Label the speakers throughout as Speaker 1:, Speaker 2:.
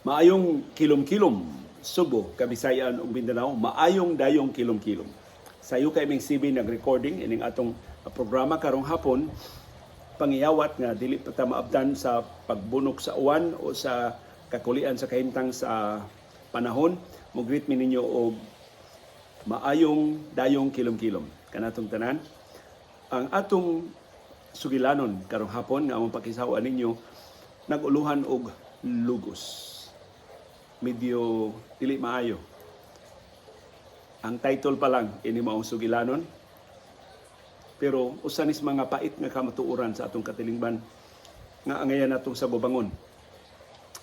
Speaker 1: Maayong kilom-kilom, Subo, Kabisayan ug Mindanao, maayong dayong kilom-kilom. Sayo kay ming CB nag-recording ining atong programa karong hapon, pangiyawat nga dili pa ta maabtan sa pagbunok sa uwan o sa kakulian sa kahimtang sa panahon. Mo-greet mi ninyo og maayong dayong kilom-kilom kanatong tanan. Ang atong sugilanon karong hapon nga among pakisaw-an ninyo nag-uluhan og lugos. Medyo dili maayo. Ang title pa lang ini maong sugilanon. Pero usa nis mga pait nga kamatuoran sa atong katilingban nga angayan natong sagubangon.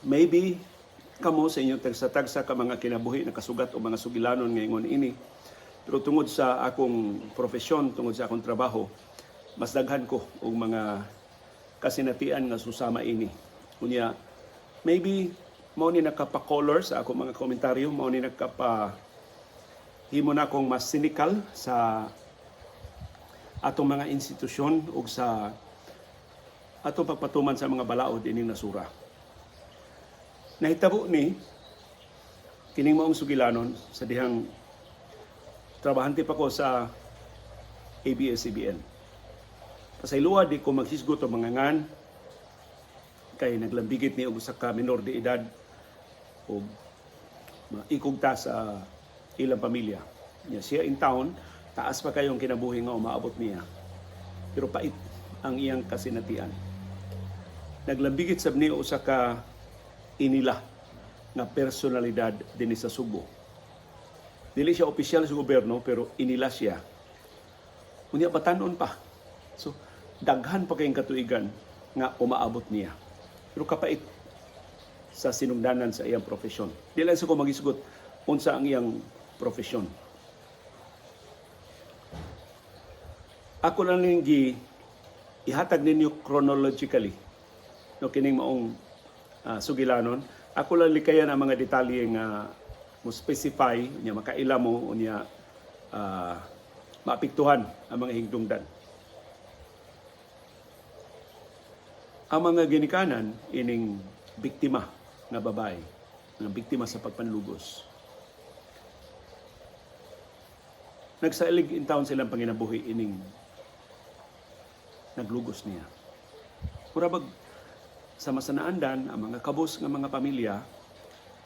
Speaker 1: Maybe kamo sa inyong tagsa-tagsa ka mga kinabuhi nakasugat o mga sugilanon nga ingon ini. Pero tungod sa akong profesyon, tungod sa akong trabaho, mas daghan ko og mga kasinatian nga susama ini. Unya, maybe mao ni nakapa-color sa akong mga komentaryo, mao ni nakapa himo na akong mas cynical sa atong mga institusyon ug sa atong pagpatuman sa mga balaod ining nasura. Nahitabo ni kining maong sugilanon sa dihang trabahante pa ko sa ABS-CBN. Pasayloa di ko maghisgot og mga ngan kay naglambigit ni og usa ka minor de edad og maikog ta sa ilang pamilya. Nya siya in town, taas pa kayong kinabuhi nga umaabot niya. Pero pait ang iyang kasinatian. Naglambigit sab ni usa ka inila nga personalidad dinhi sa Subo. Dili siya opisyal sa gobyerno, pero inila siya. Unya batanon pa. So daghan pa kayong katuigan nga umaabot niya. Pero kapait sa sinugdanan sa iyang profesyon. Di lang sa ko magisgot unsa ang iyang profesyon. Ako lang ning gi ihatag ninyo chronologically no kining maong sugilanon. Ako lang likayan ang mga detalye nga mo specify nya makaila mo unya maapektuhan ang mga higdungdan. Ang mga ginikanan ining biktima nga babae, nga biktima sa pagpanlugos. Nagsalig in town silang panginabuhi ining naglugos niya. Mura bag sa masanaandan ang mga kabus nga mga pamilya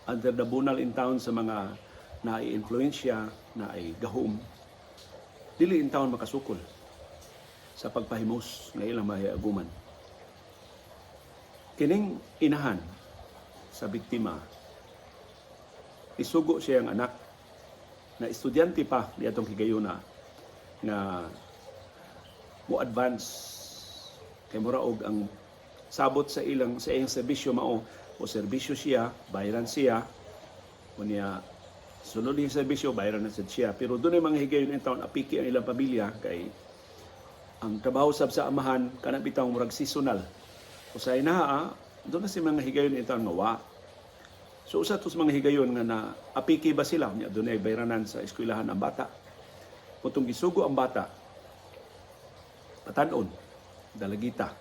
Speaker 1: under the bunal in town sa mga naay influensya, naay gahom, dili in town makasukol sa pagpahimos nga ilang mahiaguman. Kining inahan sa biktima, isugo siya ang anak na estudyante pa niadtong higayuna nga mo advance kay mura og ang sabot sa ilang sa iyang serbisyo mao o serbisyo siya, bayaran siya, unya sunod yung serbisyo, bayaran na sad siya. Pero doon ay mga higayon in town apiki ang ilang pamilya kay ang trabaho sab sa amahan kanang bitaw murag seasonal. Usay na doon na si mga higayon in town nga wa. So usa to sa mga higayon nga na apiki ba sila unya doon ay bayranan sa eskwelahan ang bata. Putong gisugo ang bata, patanon, dalagita,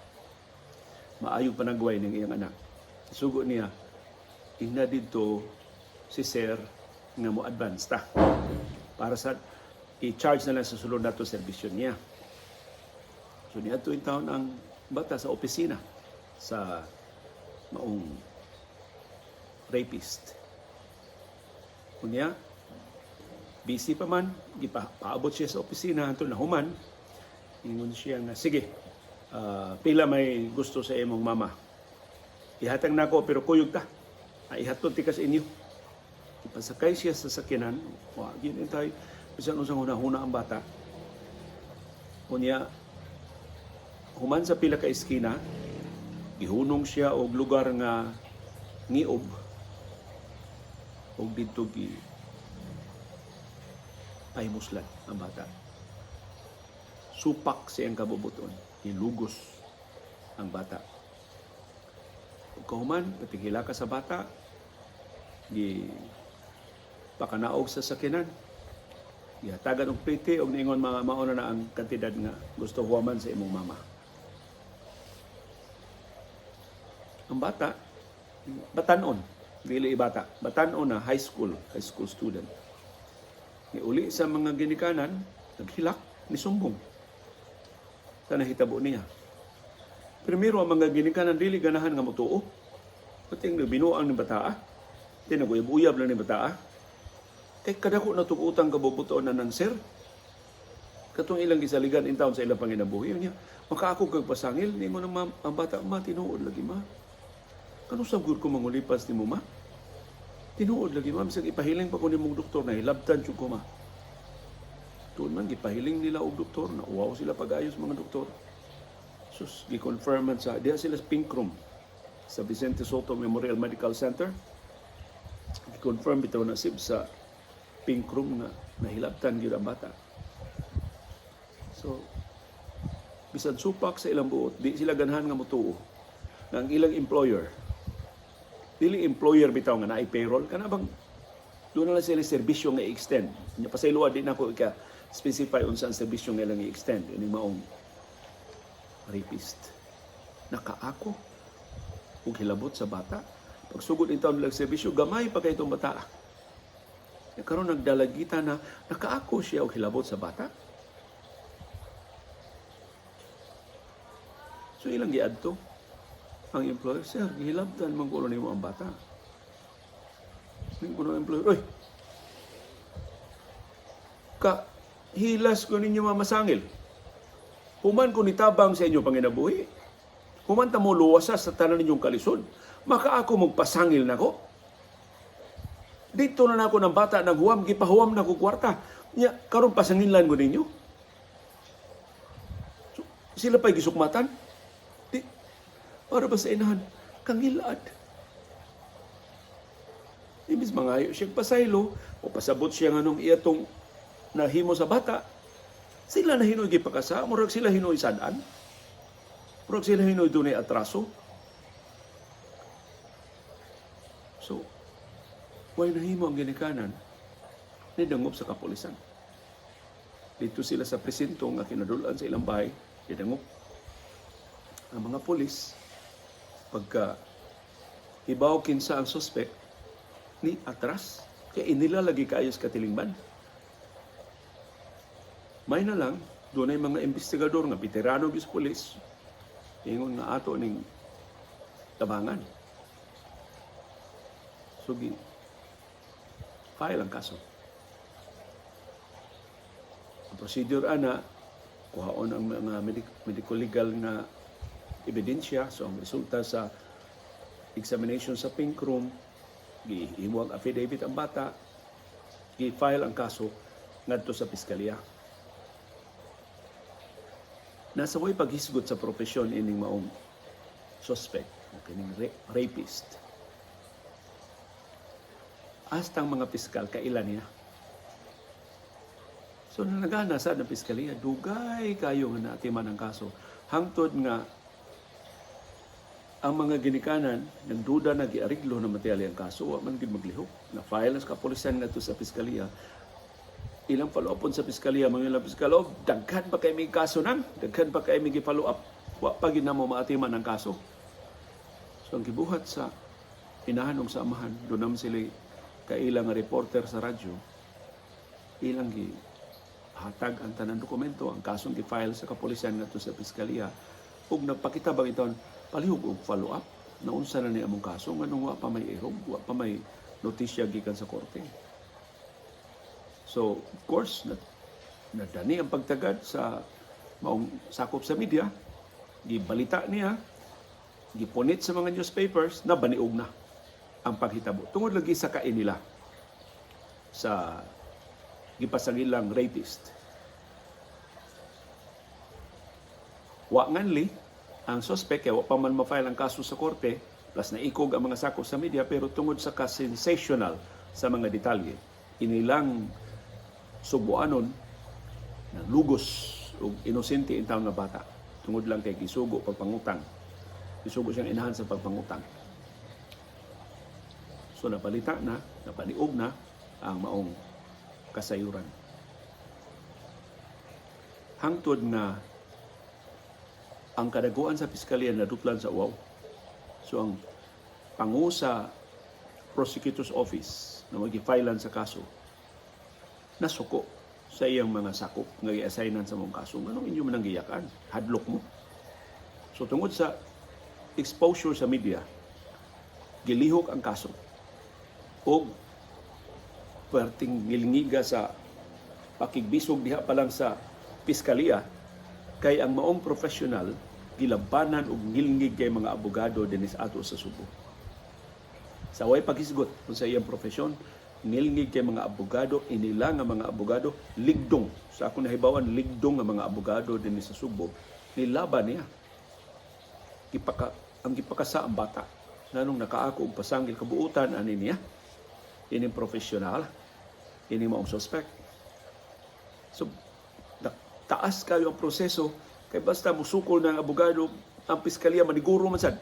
Speaker 1: maayong panagway ng iyang anak. Sugo niya, ingna didto si sir nga mo advance ta para sa i-charge na lang sa sulod nato serbisyo niya. So niadto in town ang bata sa opisina sa maong rapist. Unya, busy pa man, gipaabot siya sa opisina hantod nahuman. Ingon siya nga, "Sige, pila may gusto sa imong mama? Ihatag nako pero kuyog ta. Ay, ihatod ti ka sa inyo." Ipasakay siya sa sakyanan, wa gyud tayo bisan unsang hunahuna ang bata. Unya, human sa pila ka eskina, gihunong siya og lugar nga ngiob ug didto gi pahimuslan ang bata. Supak siyang kabubuton, gilugos ang bata. Ug kahuman, patinghila ka sa bata, gi pakanaog sa sakyanan. Gihatagan og plite ug niingon mga mauna na ang kantidad nga gusto huwaman sa imong mama. Ang bata, batanon. Dili bata, batan-o na, high school student. Ni uli sa mga ginikanan, naghilak, nisumbong sa nahitabo niya. Primero, ang mga ginikanan dili ganahan nga motuo. Pati ang binuang ni bataa, tinaguyab-uyab lang ni bataa. Kay kadako na tug utang kabubuton na ng sir. Katong ilang gisaligan in town sa ilang panginabuhi niya. Makaako kag pasangil, nimo nang ang bata, "Ma, tinuod lagi, ma. Kanus-a gud ko mangulipas nimo, ma? Tinuod lagi, ma, bisag ipahiling pa ko nimong doktor na hilabtan jud ko, ma." Tuon man gipahiling nila og doktor, na uwaw sila pag-ayos mga doktor. Sus, gi-confirm man sa diha sila sa Pink Room sa Vicente Sotto Memorial Medical Center. Gi-confirm bitaw na sib sa Pink Room nga nahilabtan gyud ang bata. So, bisan supak sa ilang buot, di sila ganahan nga motuo nga ang ilang employer, dili employer bitaw nga naay payroll, kana bang doon na lang sila serbisyo nga i-extend. Nya pasayloa, di na ko ika specify unsa ang serbisyo nga ilang i-extend ining maong rapist. Nakaako ug hilabot sa bata. Pagsugod in taon nilang serbisyo, gamay pa kay itong bata. Ya, karon nagdalagita na, nakaako siya og hilabot sa bata. So ilang giadto ang employer, "Sir, gihilabtan man kuno nimo ang bata." Ning kuno ang employer, "Oy, ka hilas ko ninyo mamasangil. Human ko nitabang sa inyo panginabuhi. Human ta mo luwasa sa tanan ninyong kalisod. Maka ako magpasangil nako. Dito na nako ng bata naghuwam, gipahuwam na ko kwarta. Nya, karon pasangilan ko ninyo." So, sila pa'y gisukmatan. Di, para ba sa inahan, kangilad. Imbis mangayo siya pasaylo o pasabot siya nga nung iyatong nahimo sa bata, sila na hinoy gipakasa, murag sila hinoy sad-an. Murag sila hinoy dunay atraso. So, way nahimo ang ginikanan, nidangop sa kapulisan. Dito sila sa presinto nga kinadulan sa ilang bahay, nidangop. Ang mga pulis, pagka hibaw kinsa ang suspect, ni atras, kay inila lagi kaayos katilingban. May na lang, doon ay mga investigador nga veterano gyud sa pulis, ingon nga ato ning tabangan. So, gi file ang kaso. Ang procedure ana, kuhaon ang mga medical legal nga ebidensya, so ang resulta sa examination sa Pink Room, gihimo ang affidavit ang bata, gi-file ang kaso ngadto sa piskalya. Nasa way paghisgot sa propesyon ining maong suspect o kining rapist. Hasta ang mga piskal kaila niya. So nagana sa ng piskalya, dugay kayo nga naatiman ang kaso. Hangtod nga ang mga ginikanan nagduda na giariglo na matiyali ang kaso, wa man gid maglihok. Na file sa kapulisan ngadto sa piskalya. Ilang follow up sa piskalya, mga ilang piskal, "Oh, daghan pa kay may kaso nang, daghan pa kay may gi-follow up. Wa pa gid namo maatiman ang kaso." So ang gibuhat sa inahan og sa amahan, doon naman sila kaila nga reporter sa radyo, ilang gi hatag ang tanan dokumento, ang kasong gi-file sa kapulisan ngadto sa piskalya, ug nagpakita bang iton palihog og follow up naunsa na ni among kaso, nganong wa pa may irog, wa pa may notisya gikan sa korte. So, of course, nadani ang pagtagad sa maong sakop sa media, gibalita niya, gipunit sa mga newspapers, na baniog na ang paghitabo. Tungod lagi sa kainila sa gipasangilang rapist. Wa nganli ang suspect kay wa pa man ma-file ang kaso sa korte, plus naikog ang mga sakop sa media, pero tungod sa ka-sensational sa mga detalye, inilang subuanon na lugos og inosente in taon nga bata tungod lang kay gisugo pagpangutang. Gisugo siyang inahan sa pagpangutang. So napalita na, napaniog na ang maong kasayuran. Hangtod nga ang kadaguan sa piskalya naduplan sa uwaw. So ang pangu sa Prosecutor's Office na magi-filean sa kaso nasuko sa iyang mga sakop nga gi-assignan sa maong kaso. Nganong inyo man ang giyakan? Hadlok mo. So tungod sa exposure sa media, gilihok ang kaso og perting ngilngiga sa pakigbisog diha pa lang sa piskaliya kay ang maong professional gilabanan og ngilngig kay mga abogado dinhi sa ato sa Subo. Sa way paghisgot kung sa iyang profesyon, ngilngig kay mga abogado, inila nga mga abogado, ligdong. Sa akong nahibawan, ligdong nga mga abogado dinhi sa Subo, nilaban niya. Ang gipakasa ang bata. Nganong nakaako og pasangil kabuutan ani niya, ining profesional, ini maong suspect. So, taas kayo ang proseso kay basta musukol ng abogado, ang piskalya maniguro man sad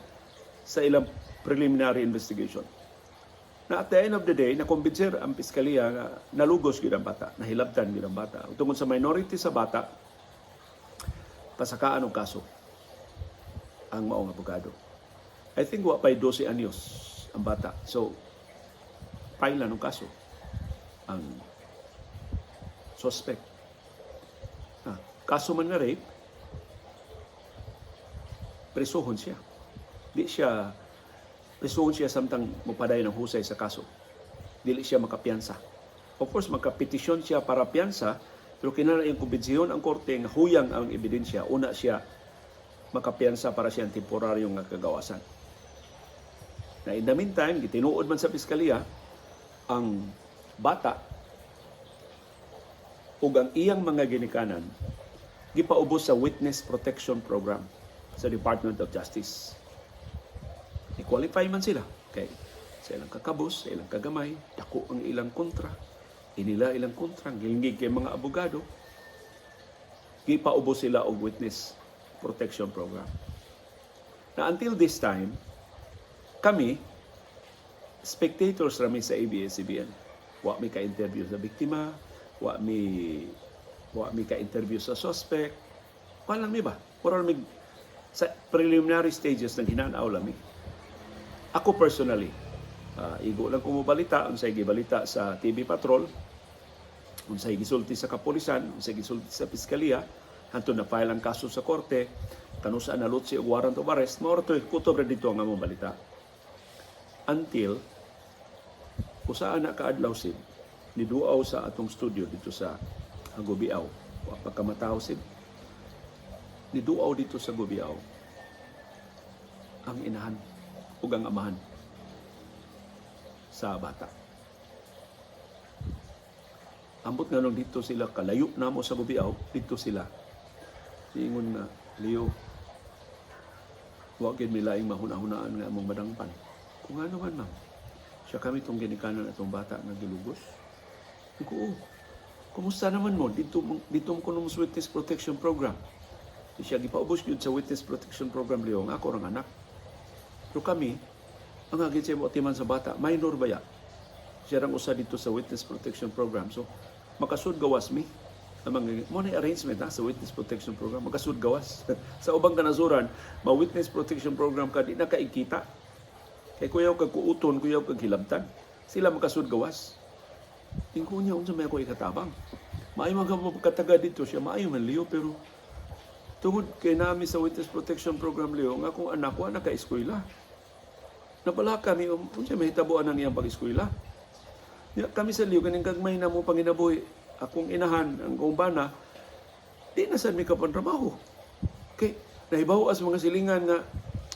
Speaker 1: sa ilang preliminary investigation. Na at the end of the day, nakumbinser ang piskalya nga nalugos gyud ang bata, nahilabtan gyud ang bata. Ug tungod sa minority sa bata, pasakaan og kaso ang maong abogado. I think wa pa'y 12 anyos ang bata. So, file ng kaso ang suspect. Ah, kaso man nga rape, presohon siya. Di siya presohon siya samtang mopaday ng husay sa kaso. Dili siya makapiyansa. Of course, makapetisyon siya para piyansa, pero kinahanglan iyang kumbinsiyon ang korte nga huyang ang ebidensya. Una siya makapiyansa para siyang temporaryong nga kagawasan. Na in the meantime, gitinuod man sa piskalya ang bata ug ang iyang mga ginikanan gipaubos sa Witness Protection Program sa Department of Justice. I-qualify man sila kay sa ilang kakabos, sa ilang kagamay, dako ang ilang kontra. Inila ilang kontra, gilingig kay mga abogado, gipaubos sila og Witness Protection Program. Na until this time, kami, spectators rami sa ABS-CBN. Wa mi ka-interview sa biktima, wa mi ka-interview sa suspect. Kuan lang mi ba? Puro mi sa preliminary stages ng hinanaw lang mi. Ako personally, igo lang ko mobalita unsay gibalita sa TV Patrol, unsay gisulti sa kapulisan, unsay gisulti sa piskalya, hantod na file ang kaso sa korte, kanusa na lutsi og warrant of arrest, mao ra to, kutob ra dito ang among balita. Until usa na kaadlaw, Sid, niduaw sa atong studio dito sa Gubiaw. Wa pa kamataw, Sid. Niduaw dito sa Gubiaw ang inahan ug ang amahan sa bata. Ambot nga nung dito sila, kalayo namo sa Gubiaw, dito sila. Ingon na, "Leo, wa gyud mi laing mahuna-hunaan nga among madangpan." "Kung ano man, ma'am?" "Siya kami tong ginikanan atong bata nga gilugos." Ko, "Oh, kumusta naman mo? Dito mo kuno sa Witness Protection Program." Di siya gipaubos gyud sa Witness Protection Program, "Leo, nga ako rang anak. Pero kami, ang agin sa atiman sa bata, minor baya. Siya rang usa dito sa Witness Protection Program. So, makasud gawas mi. Ang mga mo na arrangement ha, sa Witness Protection Program, makasud gawas." Sa ubang kanasuran, ma Witness Protection Program ka, di na kaikita. Kay kuyaw kag kuuton, kuyaw kag hilabtan. Sila makasud gawas. Tingko niya, "Unsa may ako ikatabang? Maayo man ka mapagkataga dito." Siya, "Maayo man, Leo, pero tungod kay nami sa Witness Protection Program, Leo, nga akong anak wa naka-eskwela. Napala kami, unsa may hitabuan ang iyang pag-eskwela. Ya, kami sa Leo, kaning kagmay na mo panginabuhi, akong inahan, ang akong bana, di na sad mi kapantrabaho. Kay nahibaw as mga silingan nga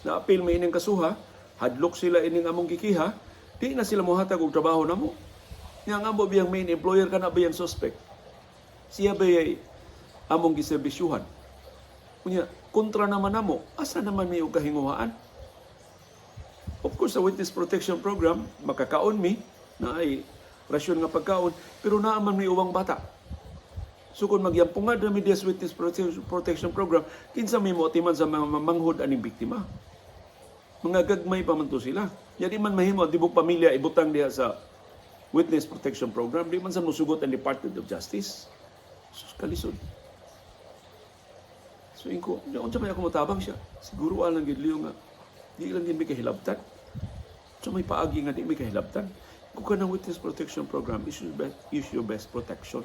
Speaker 1: naapil may ining kasuha, hadlok sila ining among gikiha, di na sila mohatag og trabaho namo. Nga ang amo biyang main employer kana ba yang suspect? Siya ba ay among giserbisyuhan? Unya, kontra naman namo, asa naman may og kahinguhaan? Of course, sa Witness Protection Program, makakaon mi, na ay rasyon nga pagkaon, pero naa man may uwang bata. So kung magyampungad na mi diya sa Witness Protection Program, kinsa may moatiman sa mga manghod aning biktima? Mga gagmay pa man to sila. Yadi man mahimo ang tibok pamilya ibutang diha sa Witness Protection Program, di man sa musugot ang Department of Justice. Sus, kalisod." So inko, "Unsa may ako motabang?" Siya, "Siguro alang gid, Leo, nga di lang gid mi kahilabtan." So may paagi nga di may kahilabtan. Kung kanang witness protection program is your best protection.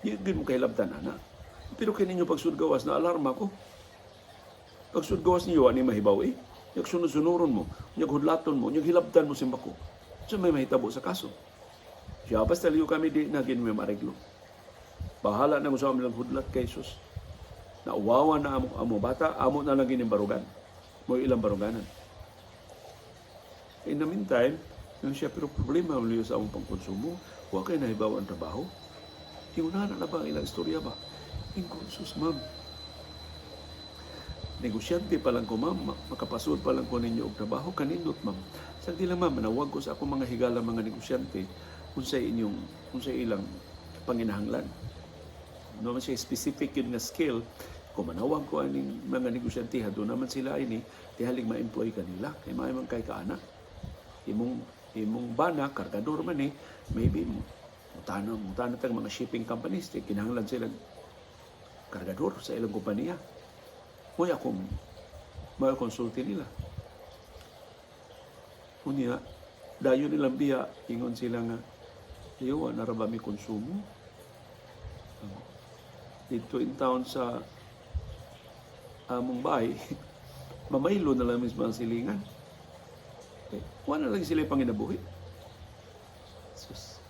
Speaker 1: Di gyud mo kahilabtan ana. Pero kay ninyo pagsulod gawas na alarma ko. Pagsulod gawas niyo, ani mahibaw eh. Nyag sunod-sunuron mo, nyag hudlaton mo, nyag hilabtan mo simbako. So may mahitabo sa kaso. Siya basta liyo kami di na may mareglo. Bahala na mo sa among hudlat kay sus. Nauwawa na amo amo bata, amo na lang gining barugan. Mo ilang baruganan. In the meantime, yung siya, pero problema liyo sa among pangkonsumo, wa kay nahibaw ang trabaho. Inguna na ba ang ilang istorya ba? Ingon, sus, ma'am. Negosyante pa lang ko, ma'am, makapasud pa lang ko ninyo og trabaho, kanindot, ma'am. Sa di lang, ma'am, manawag ko sa akong mga higala mga negosyante unsay inyong unsay ilang panginahanglan. No man siya specific yun nga skill. Kung manawag ko aning mga negosyante, doon naman sila ini tihaling ma-employ kanila kay maayo man kay kaana imong imong bana kargador man eh, maybe mutana mutana tag mga shipping companies di kinahanglan sila kargador sa ilang kompanya. Mo'y akong may konsulti nila. Unya dayon nilang biya, ingon sila nga, "Iyo, na ra ba mi konsumo dito in town sa among bahay?" Mamaylo na lang mismo ang silingan. Okay. Wala lang sila panginabuhi. Sus.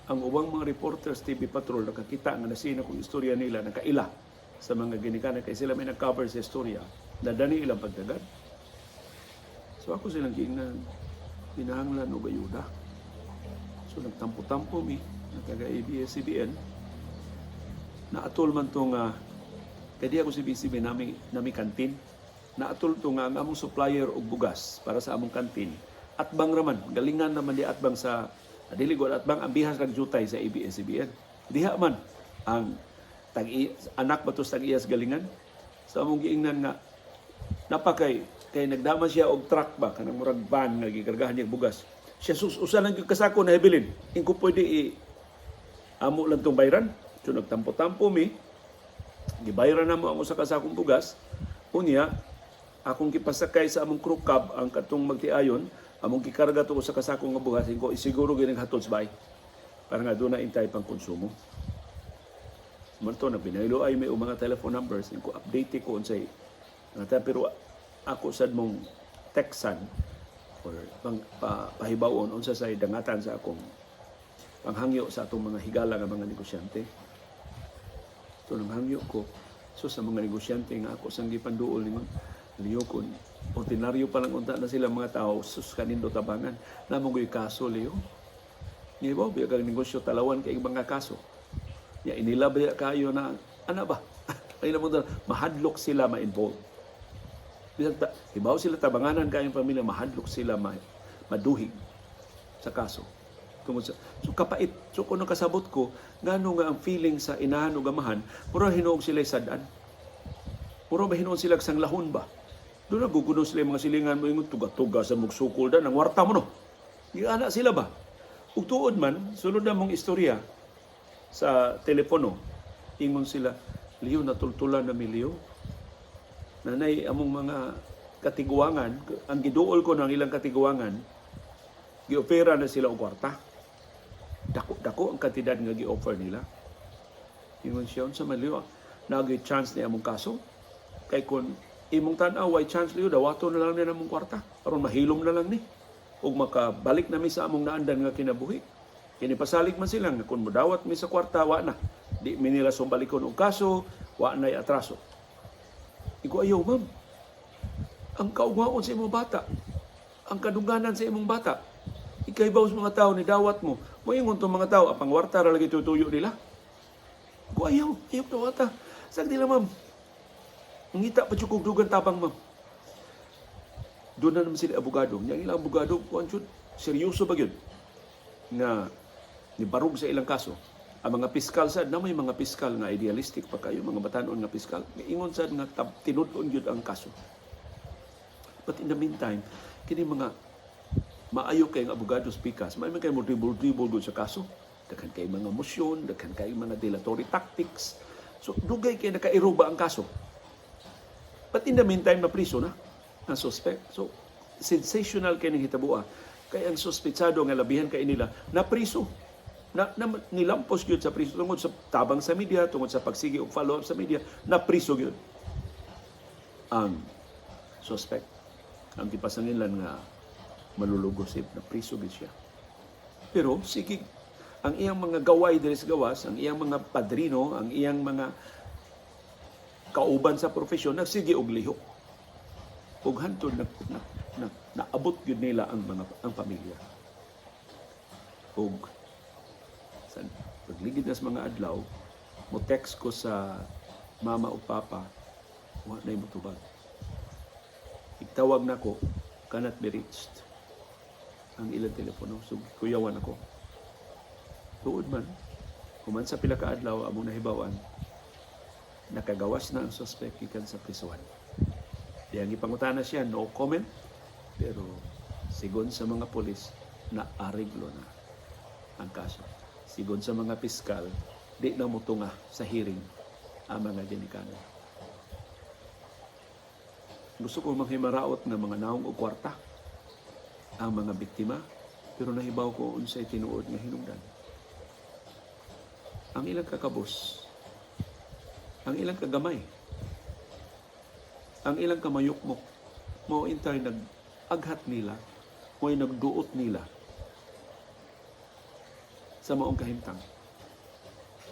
Speaker 1: Ang ubang mga reporters TV Patrol nakakita nga nasina kung istorya nila, nakaila sa mga ginikanan kay sila may nag-cover sa istorya na dani ilang pagdagad. So ako silang giingnan, kinahanglan og ayuda. So nagtampo-tampo mi, nagtaga ABS-CBN, naatol man to nga kay di ako si BCB nami nami kantin. Naatol to nga ang among supplier og bugas para sa among kantin. Atbang raman, galingan naman di atbang sa dili gud atbang, ang bihas lang jutay sa ABS-CBN. Diha man ang tag anak ba to sa tag-iyas galingan. Sa among giingnan nga napakay kay nagdama siya og truck ba, kanang murag van nga gikargahan niya og bugas. Siya, sus, usa lang gyud kasako na hibilin. Ingko pwede i amo lang tong bayran. So nagtampo-tampo mi, gibayran na mo ang usa ka sakong bugas. Unya, akong gipasakay sa among crew cab ang katong magtiayon, among gikarga to usa ka sakong nga bugas, ingko isiguro gining hatod sa bay. Para nga doon na intay pang konsumo. Man to, nagpinaylo ay may mga telephone numbers, ingko update ko unsay nga pero ako sad mong textan or pang, pahibawon unsa say dangatan sa akong panghangyo sa atong mga higala nga mga negosyante. So nang hangyo ko so sa mga negosyante nga ako sang gipanduol ningon liyo kun ordinaryo pa lang unta na sila mga tao, sus, kanindo tabangan namo goy kaso liyo. Ni ba biya kag negosyo talawan kay mga kaso. Ya inila ba kayo na ana ba? Ay mo mahadlok sila ma-involve. Bisan ta, hibaw sila tabanganan kayong pamilya, mahadlok sila maduhig sa kaso. Tungod sa so kapait. So kung nakasabot ko, ngano nga ang feeling sa inahan o gamahan, mura hinuog sila sad-an. Mura ba hinuon sila sanglahon ba? Doon na guguno sila yung mga silingan mo, ingon tuga-tuga sa mugsukol dan ang warta mo no. Giana sila ba? Ug tuod man, sulod na mong istorya sa telepono, ingon sila, "Liyo, natultulan na mi, Liyo. Nanay among mga katiguangan," ang giduol ko ng ilang katiguangan, giopera na sila og kwarta. Dako-dako ang kantidad nga gi-offer nila. Ingon siya, "Unsa man, Liyo, nagay chance ni among kaso? Kay kung imong tan-aw way chance, Liyo, dawato na lang ni among kwarta. Aron mahilom na lang ni. Ug makabalik na mi sa among naandan nga kinabuhi." Kini pasalig man sila nga kung modawat mi sa kwarta, wa na. Di mi nila sumbalikon og kaso, wa na'y atraso. Igo, ayaw, ma'am. Ang kaugmaon sa imong bata, ang kadungganan sa imong bata, ikahibaw sa mga tao ni dawat mo. Moingon tong mga tao, apang warta ra lagi tutuyo nila. Ko ayaw, ayaw dawata. Sagdi lang, ma'am. Ngita pa jud kog dugang tabang, ma'am. Doon na naman sila abogado. Yang ilang abogado, kuan jud, seryoso ba yun? Nga nibarog sa ilang kaso. Ang mga piskal sad na may mga piskal nga idealistic pa kayo, mga batanon nga piskal. Ingon sad nga tinud-on gyud ang kaso. But in the meantime, kini mga maayo kay nga abogado pikas, may man kay mo dribble-dribble gud sa kaso. Daghan kay mga motion, daghan kay mga dilatory tactics. So dugay kay nakairuba ang kaso. But in the meantime, na priso na ang suspect. So Sensational kay ning hitabua kay ang suspitsado nga labihan kay nila na priso na nilampos gyud sa priso tungod sa tabang sa media, tungod sa pagsige og follow up sa media. Na priso gyud ang suspect, ang gipasanginlan nga malulugosip. Na priso gyud siya, pero sige ang iyang mga gaway diri sa gawas, ang iyang mga padrino, ang iyang mga kauban sa profesyon, nagsige og lihok ug hantod na naabot gyud nila ang pamilya. Ug sa pagligid na sa mga adlaw, mo text ko sa mama o papa, wa na motubag. Igtawag nako, cannot be reached ang ilang telepono. So kuyawan ako. Tuod man, human sa pila ka adlaw, among nahibaw-an, nakagawas na ang suspect gikan sa prisuhan. Diyang ipangutana siya, no comment, pero sigon sa mga pulis, na ariglo na ang kaso. Sigon sa mga piskal, di na motunga sa hearing ang mga ginikanan. Gusto ko manghimaraot nga mga naong og kwarta ang mga biktima, pero nahibaw ko unsay tinuod nga hinungdan. Ang ilang kakabos, ang ilang kagamay, ang ilang kamayukmok, mao intay nag-aghat nila, mo'y nagduot nila sa maong kahimtang.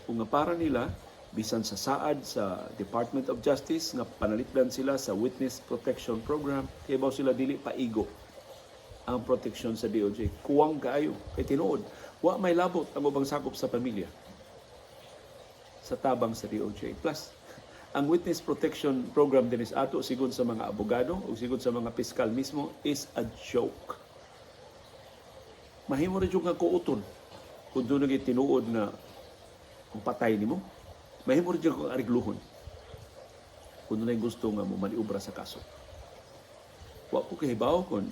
Speaker 1: Kung nga para nila, bisan sa saad sa Department of Justice nga panalipdan sila sa Witness Protection Program, kay sila dili paigo ang proteksyon sa DOJ. Kuwang kaayo kay tinuod, wa may labot ang ubang sakop sa pamilya sa tabang sa DOJ. Plus, ang Witness Protection Program dinis ato, sigon sa mga abogado o sigon sa mga piskal mismo, is a joke. Mahimo rin yung nga kuuton kung doon naging tinuod na kung patay nimo. Mahimo rin kung arigluhon kung doon gusto nga mo maniubra sa kaso. Wa ko kahibaw kung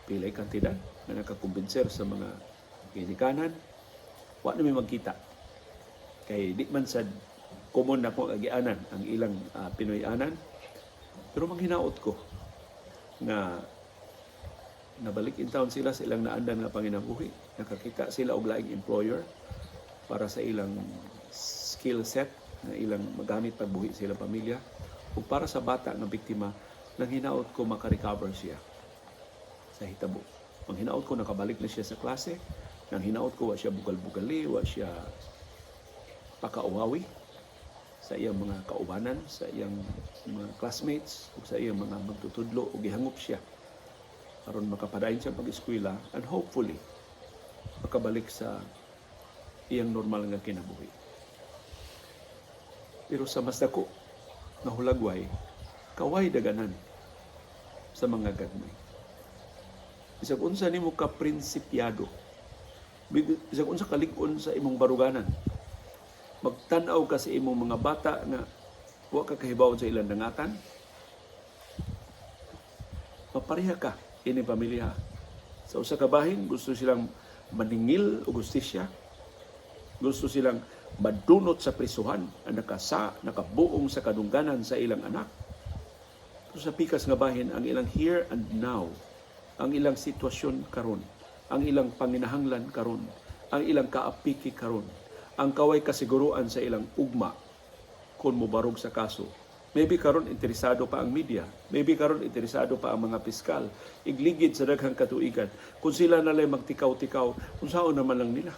Speaker 1: pilay kantidad na nakakumbinser sa mga ginikanan. Wa na may magkita. Kay di man sad common na akong agianan ang ilang Pinoy-anan. Pero manghinaot ko nga nabalik in town sila sa ilang naandan nga panginabuhi. Nakakita sila og laing employer para sa ilang skill set na ilang magamit pagbuhi sa ilang pamilya. Ug para sa bata nga biktima, nang hinaot ko makarecover siya sa hitabo. Manghinaot ko nakabalik na siya sa klase. Nang hinaot ko wa siya bugal-bugali, wa siya pakauwawi sa iyang mga kaubanan, sa iyang mga classmates, ug sa iyang mga magtutudlo, ug gihangop siya aron makapadayon siya pag-eskwela and hopefully makabalik sa iyang normal nga kinabuhi. Pero sa mas dako nga hulagway, kaway daganan sa mga gagmay. Bisag unsa nimo ka prinsipyado, bisag unsa kalig-on sa imong baruganan, magtan-aw ka sa imong mga bata nga wa ka kahibaw sa ilang dangatan, mapareha ka ini pamilya. Sa usa ka bahin, gusto silang maningil og hustisya. Gusto silang madunot sa prisuhan ang nakabuong sa kadungganan sa ilang anak. Pero sa pikas nga bahin, ang ilang here and now, ang ilang sitwasyon karon, ang ilang panginahanglan karon, ang ilang kaapiki karon, ang kaway kasiguruan sa ilang ugma kung mobarog sa kaso. Maybe karon interesado pa ang media, maybe karon interesado pa ang mga piskal, igligid sa daghang katuigan. Kung sila na lang magtikaw-tikaw, kung saan naman lang nila.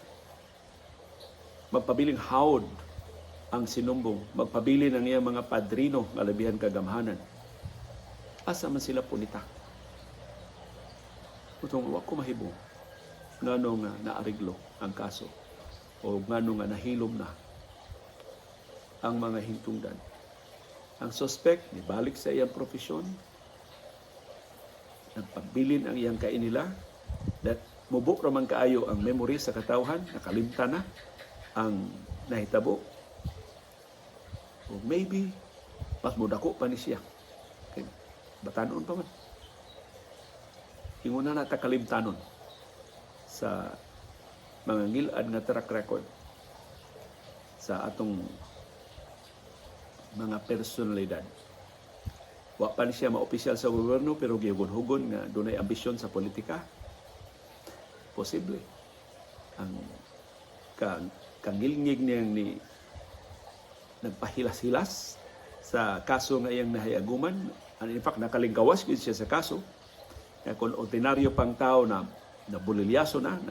Speaker 1: Magpabiling hawd ang sinumbong, magpabilin ang iyang mga padrino nga labihan kagamhanan. Asa man sila punita? Utong wa ko mahibong ngano nga naariglo ang kaso o ngano nga nahilom na ang mga hintungdan. Ang suspect nibalik sa iyang profesyon, nagpabilin ang iyang kainila, that mubo ra man kaayo ang memory sa katawhan, nakalimtan na ang nahitabo. O maybe mas mudako pa ni siya. Okay. Batanon pa man. Inguna na ta kalimtanon sa mga ngilad nga track record sa atong mga personalidad. Wa pa ni siya maopisyal sa gobyerno pero gihugon-hugon nga dunay ambisyon sa politika. Posible. Ang kangilngig niyang ni nagpahilas-hilas sa kaso nga iyang nahiaguman. And in fact, nakalingkawas gyud siya sa kaso. Kaya kung ordinaryo pang tao na nabulilyaso na,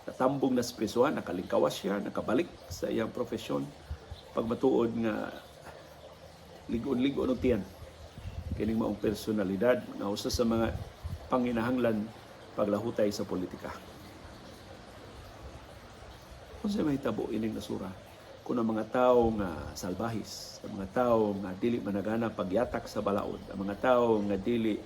Speaker 1: natambong na sa prisuhan, nakalingkawas siya, nakabalik sa iyang profesyon. Pag matuod nga ligon-ligon og tiyan kining maong personalidad nga usa sa mga panginahanglan paglahutay sa politika. Kung sa mahitabo ining nasura, kung ang mga tao nga salbahis, ang mga tao nga dili managana pagyatak sa balaod, ang mga tao nga dili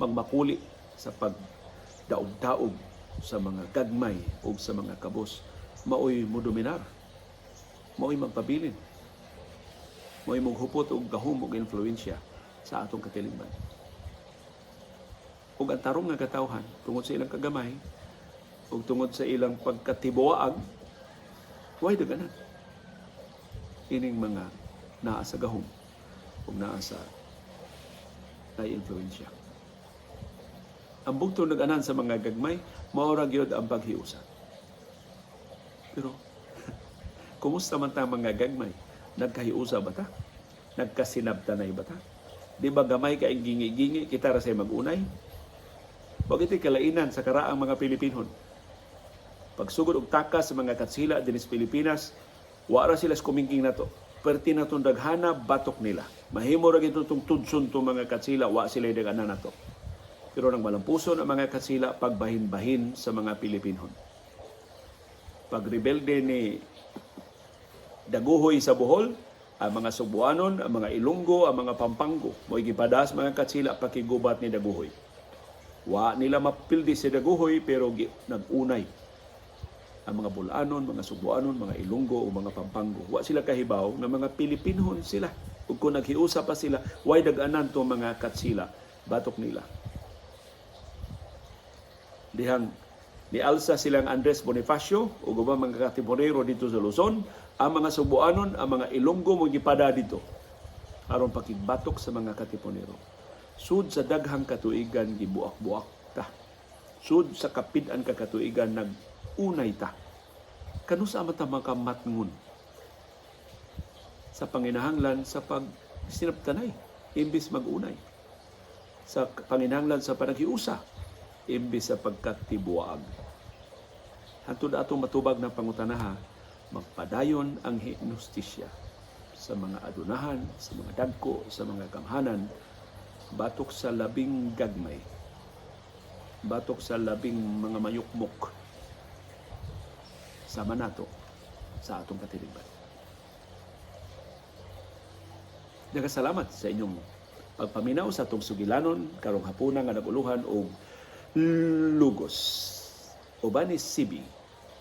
Speaker 1: magmakuli sa pagdaog-daog sa mga gagmay o sa mga kabos, maoy modominar, maoy magpabilin, maoy moghupot og gahom og influensya sa atong katilingban. Ug ang tarong nga katawhan, tungod sa ilang kagamay ug tungod sa ilang pagkatibuwaag, way daganan ining mga naa sa gahom ug naa sa na influensya. Ang bugtong nag-anan sa mga gagmay, mao ra gyud ang paghiusa. Pero kumusta man ta mga gagmay? Nagkahiusa ba ta? Nagkasinabtanay ba ta? Di ba gamay kay gingi-gingi, kita ra say mag-unay? Wag ito'y kalainan sa karaang mga Pilipinhon. Pagsugod og takas sa mga katsila dinhi sa Pilipinas, wa ra sila sa kumingking nato. Perti na itong daghana, batok nila. Mahimo ra gyud itong tudson tong mga katsila, wa sila dagana nato. Pero nang malampuson ang mga katsila, pagbahin-bahin sa mga Pilipinhon. Pagrebelde ni Dagohoy sa Bohol, ang mga Sugbuanon, ang mga Ilonggo, ang mga Pampanggo, mo'y gipadas mga katsila pakigubat ni Dagohoy. Wa nila mapildi si Dagohoy pero nag-unay ang mga Bulanon, mga Sugbuanon, mga Ilonggo o mga Pampanggo. Wa sila kahibaw nga mga Pilipinhon sila. Ug kung naghiusa pa sila, way dag-anan to mga katsila batok nila. Dihang nialsa silang Andres Bonifacio ug ubang mga katipunero dito sa Luzon, ang mga Sugbuanon, ang mga Ilonggo mo gipada dito aron pakigbatok sa mga katipunero. Sud sa daghang katuigan, gibuak-buak ta. Sud sa kapid-an ka katuigan, nag-unay ta. Kanusa man ta makamatngon sa panginahanglan sa pag sinabtanay imbis mag-unay? Sa panginahanglan sa panaghiusa imbis sa pagkatibuag. Hantod atong matubag ng pangutanaha, magpadayon ang hinustisya sa mga adunahan, sa mga dagko, sa mga gamhanan, batok sa labing gagmay, batok sa labing mga mayukmok, sama nato sa atong katilingban. Nagasalamat sa inyong pagpaminaw sa atong sugilanon karong hapuna nga naguluhan og lugos. Uban ni CB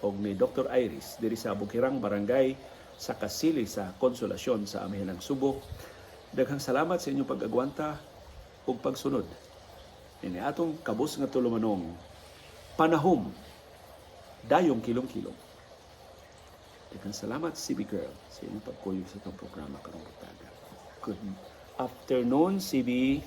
Speaker 1: og ni Dr. Iris diri sa Bukirang Barangay sa Kasili sa Konsolasyon sa Amihanang Subo. Daghang salamat sa inyong pag-agwanta ug pagsunod. Ini atong kabus nga tulumanong panahom, dayong kilong-kilong. Daghang salamat, CB Girl, sa inyong pagkuyog sa itong programa karong butaga. Good afternoon, CB.